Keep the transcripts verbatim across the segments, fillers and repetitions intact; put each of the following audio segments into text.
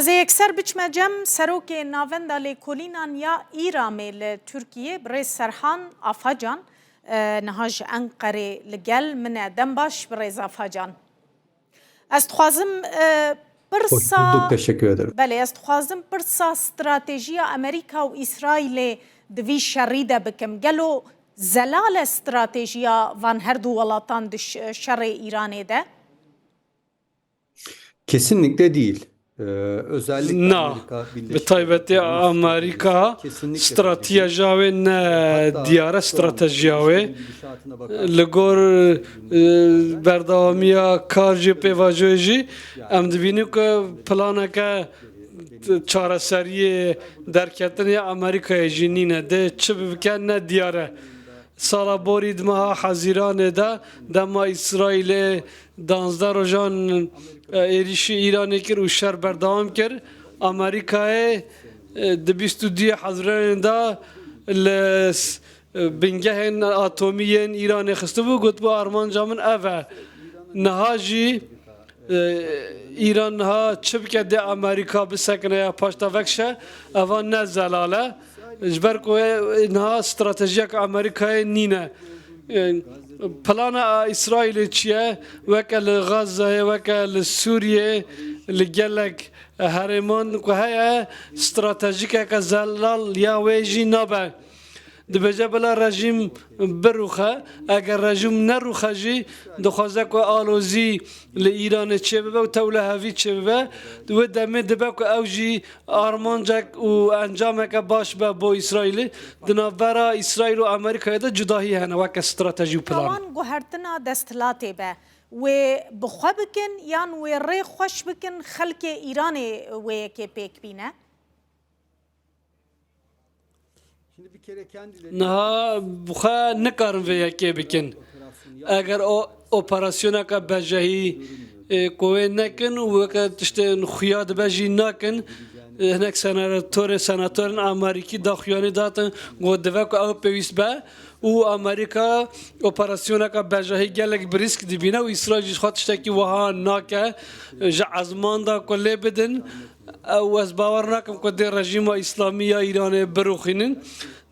Ez ê yekser biçme cem serokê Navenda Lêkolînan ya Îramê li Tirkiyê, birêz Serhan Afacan, e, niha ji Enqerê li gel min e. Dem baş, birêz Afacan. Ez dixwazim, e, pirsa Hoş bulduk, teşekkür ederim. Belê, ez dixwazim pirsa stratejiya Amerîka û Îsraîlê di vî şerî de bikim. Gelo zelal e stratejiya van her du welatan di ş-, şerê Îranê de? Kesinlikle değil. Ee, özellikle Na, Amerika Birleşik bi taybetî Devletleri Amerîka kesinlikle stratejiya wê ne diyar e, stratejiya wê. Li gor, e, berdewamiya kar jî pêvajoyê jî em dibînin ku planeke çareseriyê derketinê ya Amerîkayê jî nîne. Dê çi bike ne diyar e. Sala borî di meha Hezîranê de dema Îsraîlê danzdeh rojan, e, êrîşî Îranê kir û şer berdewam kir, Amerîkayê, e, di bîst û duyê Hezîranê de li s-, e, bingehên atomî yên Îranê xistibû, gotibû, armanca min ev e. Niha jî, e, Îran niha çi bike dê Amerîka bisekine ya paşta vekişe, eva ne zelal e. Ji ber ku niha stratejiyek Amerîkayê nîne. E, plana a Îsraîlê çi ye? Weke li Gazayê, weke li Sûriyê, li gelek herêman ku heye, stratejîkeke zelal ya wê jî nabe. Dibêje bila rejîm birûxe, eger rejîm nerûxe jî dixwaze ku alozî li Îranê çêbibe û tewlehevî çêbibe. Di wê demê dibe ku ew jî armancek û encameke baş be bo Îsraîlê. Di navbera Îsraîl û Amerîkayê de cudahî hene weke stratejî û plan. Wan guhertina desthilatê be, wê bi xwe bikin yan wê rê xweş bikin xelkê Îranê wê yekê pêk bîne? Niha bi xwe nikarin vê yekê bikin. Eger o operasyoneke bejehî, e, ku wê nekin û weke tiştên xuya dibe jî nakin, e, hinek senatorê, senatorên Amerîkî daxuyanî datin, got dibe ku ew pêwîst be û Amerîka operasyoneke bejehî gelek bi rîsk dibîne û Îsraîl jî xwe tiştekî wiha nake, ji ezman de ku lê bidin. Ew ez bawer nakim ku dê rejîma Îslamî ya Îranê birûxînin.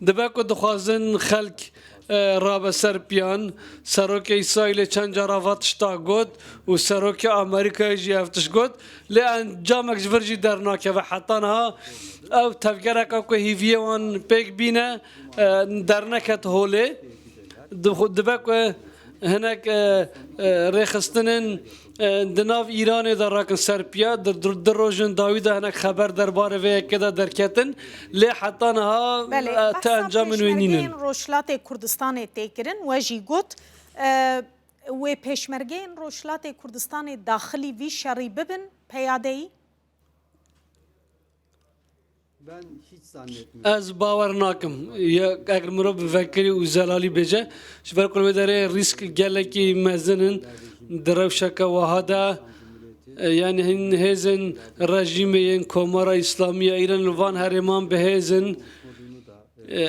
Dibe ku dixwazin xelk, e, rabe ser piyan. Serokê Îsraîlê çend cara va tişta got û serokê Amerîkayê jî ev tişt got. Lê encamek ji vir jî dernakeve. Heta niha ew tevgereke ku hîviyê wan pêk bîne, e, derneket holê. Dixu-, dibe ku hinek, e, e, rêxistinên, e, di nav Îranê de rakin ser piya, di, di, di rojên dawî de hinek xeber derbarê vê yekê de derketin. Lê heta niha, Belê, e, ti behsa encamên wê nînin. Pêşmergeyên Rojhilatê Kurdistanê tê kirin, we jî got, e, wê pêşmergeyên Rojhilatê Kurdistanê daxilî vî şerî bibin, peyadeyî? Ez bawer nakim. Ya, eger mirov bi vekirî û zelalî bêje, ji ber ku li wê derê rîsk gelekî mezin in di rewşeke wiha de, e, yanî hin hêzên rejîmê yên Komara Îslamî ya Îran li van herêman bi hêz in. E,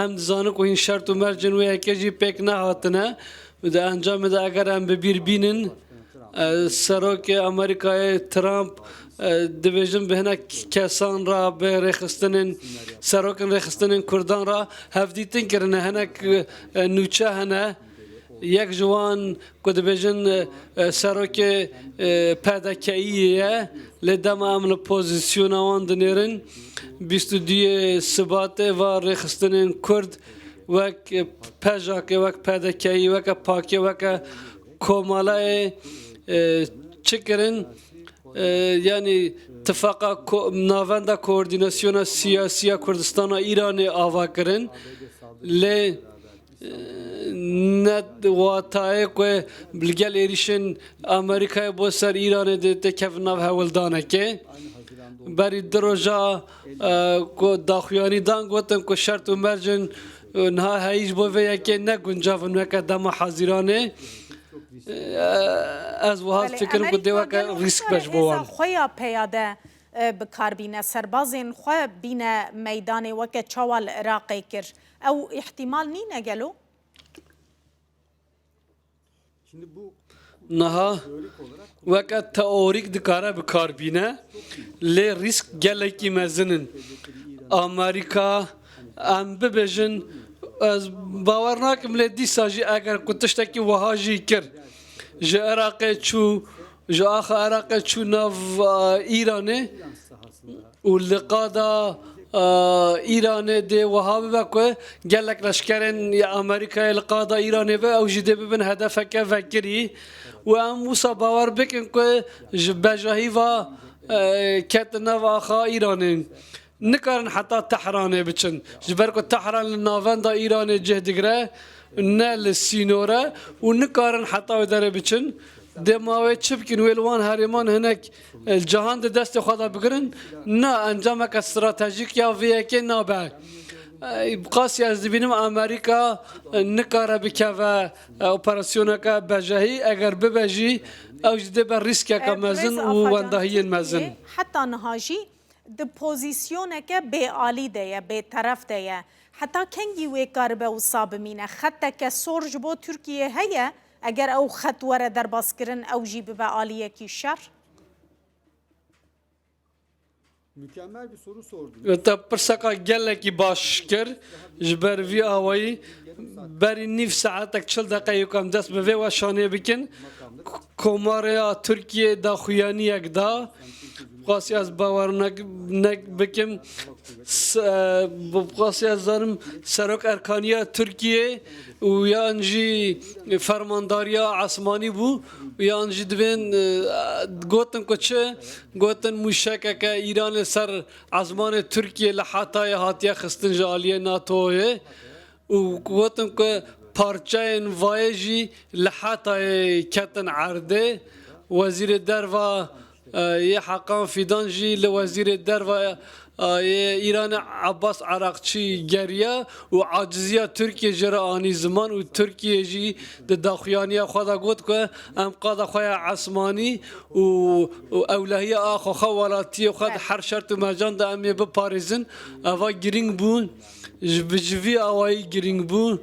em dizanin ku hîn şert û mercên wê yekê jî pêk nehatine. Di encamê de eger em bi bîr bînin, e, serokê Amerîkayê Trump, e, dibêjin bi hinek kesan re, bi rêxistinên, serokên rêxistinên Kurdan re hevdîtin kirine. Hinek, e, nûçe hene. Yek ji wan ku dibêjin, e, e, serokê, e, P D K'yê ye, lê dema em li pozîsyona wan dinêrin, bîst û duyê Sibatê va rêxistinên Kurd wek, e, PJAKê, wek P D K'yê, weke PAKê, weke Komalayê, e, çi kirin? E, yanî tifaqa ko-, Navenda Koordînasyona Siyasî ya Kurdistana Îranê ava kirin. Lê, e, ne watayê ku li gel êrîşên Amerîkayê bo ser Îranê de têkevin nav hewldanekê. Berî du roja, e, ku daxuyanî dan, gotin ku şert û mercên, e, niha heyî ji bo vê yekê ne guncav in weke dema Hezîranê. E, ez wiha Belê, fikirim ku dê Amerîka weke gelo rîsk be ji bo wan. Hêza xwe ya peyade, e, bi kar bîne, serbazên xwe bîne meydanê weke çawa li Iraqê kir. Ew îhtîmal nîne gelo? Niha weke teorîk dikare bi kar bîne, lê rîsk gelekî mezin in. Amerîka, em bibêjin, ez bawer nakim, lê dîsa jî eger ku tiştekî wiha jî kir, ji Iraqê çû, ji axa Iraqê çû nav, e, Îranê, û li qada, e, Îranê dê wiha bibe ku gelek leşkerên ya Amerîkayê li qada Îranê be, ew jî dê bibin hedefeke vekirî û em wisa bawer bikin ku ji bejahî ve, e, ketin nav axa Îranê. Nikarin heta Tehranê biçin. Ji ber ku Tehran li navenda Îranê cih digire, ne li sînor e û nikarin heta wê derê biçin. Dema wê çi bikin? Wê li wan herêman hinek, e, cihan di destê xwe de bigirin? Na, encameke stratejîk ya vê yekê nabe. E, bi qasî ez dibînim Amerîka, e, nikare bikeve, e, operasyoneke bejehî, eger bibe jî, ew jî dê be rîskeke mezin û wendahiyên mezin. Heta niha jî di pozîsyoneke bêalî de ye, bêteref de ye. Heta kengî wê karibe wisa bimîne? Xeteke sor ji bo Tirkiyê heye, eger ew xet were derbaskirin, ew jî bibe aliyekî şer? Mükemmel bir soru sordun. Te pirseka gelekî baş kir. Ji ber vî awayî berî nîv saetek, çil deqeyê ku em dest bi vê weşanê bikin, K-, Komara Tirkiyê daxuyaniyek da. Qasî ez bawer nek-, nek bikim. S-, e, bi qasî ez zanim Serok Erkaniya Tirkiyê û yan jî Fermandariya Esmanî bû û yan jî divên, e, gotin ku çi? Gotin mûşekeke Îranê ser ezmanê Tirkiyê li Hetayê hatiye xistin ji aliyê NATOyê û gotin ku parçeyên vayê jî li Hetayê ketin erdê. Wezîrê Derva, e, yê Heqan Fîdan jî li Wezîrê Derva, e, yê Îranê Abbas Araqçî geriya û aciziya Tirkiyê jê re anî ziman û Tirkiye jî di daxuyaniya xwe de got ku em qada xwe ya esmanî û, û ewlehiya axa xwe, welatiyê xwe di her şert û mercan de em ê biparêzin. Eva girîng bû, ji, ji vî awayî girîng bû.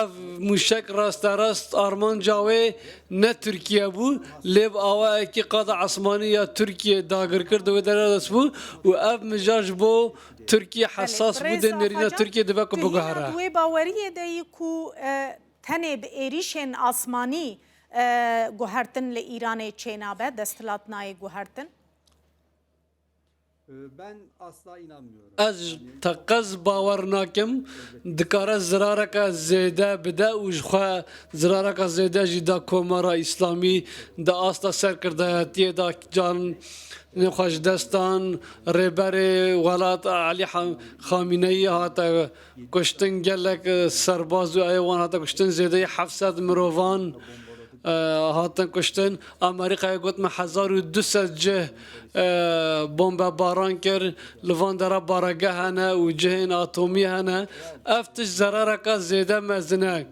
Ev mûşek rasterast armanca wê ne Tirkiye bû, lê bi awayekî qada esmanî ya Tirkiye dagir kir, di wê derê dest bû û ev mijar ji bo Tirkiye hesas bû, dê nêrîna Tirkiye dibe ku biguhere. Belê, bi rêza Fajan, wê baweriyê de yî ku, e, tenê bi êrîşên asmanî, e, guhertin li Îranê çênabe, desthilat nayê guhertin? Ee, ben asla inanmıyorum. Ez teqez bawer nakim, dikare zirareke zêde bide û ji xwe zirareke zêde jî da Komara Îslamî di asta serkirdayetiyê de can xwe ji dest dan. Rêberê welat Elî Xam-, Xamîneyî hate kuştin, gelek, e, serbaz û ewê wan hate kuştin, zêdeyî heft sed mirovan, e, hatin kuştin. Amerîkayê got, me hezar û du sed cih, e, bombebaran kir. Li van dera baregeh hene û cihên atomî hene. Ev tişt zerareke zêde mezin e.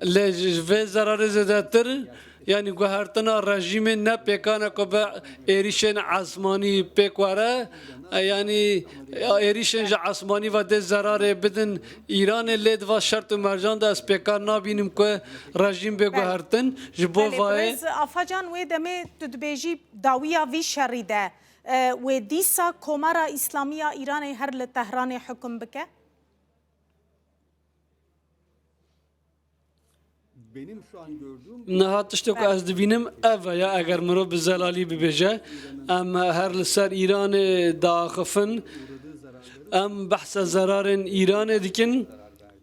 Lê ji vê zerarê zêdetir, yanî guhertina rejîmê ne pêkan e ku bi êrîşên esmanî pêk were. E, yanî, ya, êrîşên ji esmanî ve dê zerarê bidin Îranê, lê di va şert û mercan de ez pêkan nabînim ku rejîm bê guhertin. Ji bo vayê. Belê, birêz Afacan, wê demê tu dibêjî dawiya vî şerî de, e, wê dîsa Komara Îslamî ya Îranê her li Tehranê hukum bike? Niha tiştê ku ez dibînim ev e ya, eger mirov bi zelalî bibêje, em her li ser Îranê diaxifin, em behsa zerarên Îranê dikin.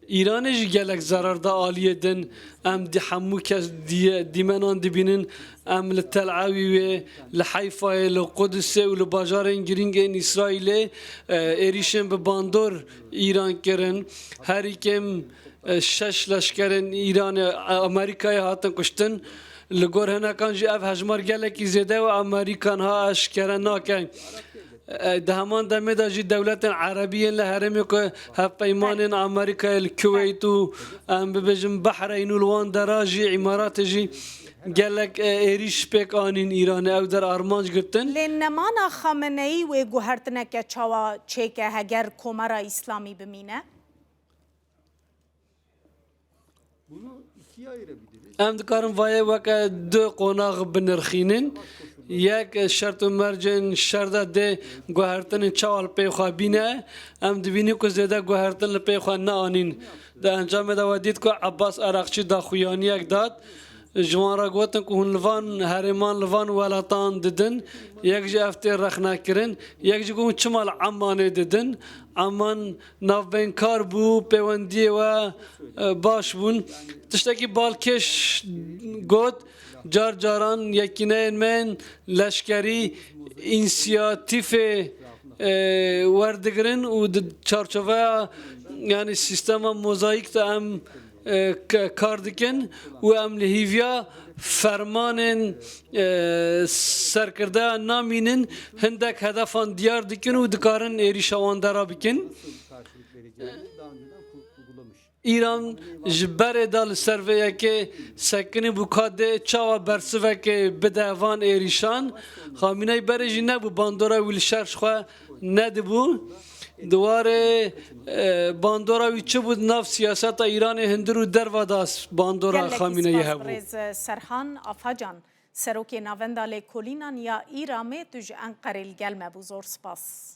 Îranê jî gelek zerar da aliyê din. Em di hemû kes diye-, dîmenan dibînin. Em li Tel Avîvê, li Heyfayê, li Qudusê û li bajarên girîng ên Îsraîlê, e, êrîşên bi bandor Îran kirin. Herî kêm, e, şeş leşkerên Îranê, e, Amerîkayê hatin kuştin. Li gor hinekan jî ev hejmar gelekî zêde ye û Amerîka niha eşkere nake. E, di heman demê de jî dewletên erebî yên li herêmê ku hevpeymanên Amerîkayê li Kuweyt û, em bibêjin, Behreyn û li wan dera jî, Îmaratê jî gelek, e, êrîş pêk anîn Îranê, ew der armanc girtin. Lê nemana Xameneî wê guhertineke çawa çêke heger Komara Îslamî bimîne? Bunu ikiye ayırabiliriz. Em dikarin vayê weke du qonax binirxînin. Yek, şert û mercên şer de dê guhertinên çawa li pey xwe bîne. Em dibînin ku zêde guhertin li pey xwe neanîn. Di encamê de we dît ku Ebbas Araqçî daxuyaniyek dat. Ji wan re gotin ku hûn li van herêman, li van welatan didin. Yek jî ev tê rexnekirin. Yek jî ku hûn çima li Emmanê didin. Emman navbeynkar bû, pêwendiyê we, e, baş bûn. Tiştekî balkêş got, car caran yekîneyên me yên leşkerî însiyatîfê, e, werdigirin û di çarçoveya, yanî sîstema mozayîk de em, e, k-, kar dikin û em li hîviya fermanên, e, serkirdeya namînin, hindek hedefan diyar dikin û dikarin êrîşa wan dera bikin. Îran ji berê de li ser vê yekê sekinî bû ka dê çawa bersivekê bide van êrîşan. Xamîney berê jî nebû, bandora wî li şer ji xwe nedibû. Di warê, e, bandora wî çi bû di nav siyaseta Îranê hundir û derva de bandora Gelekî Xamîneyê spas, hebû. Birêz Serhan Afacan, Serokê Navenda Lêkolînan ya Îramê, tu ji Enqerê li gel me bû. Zor spas.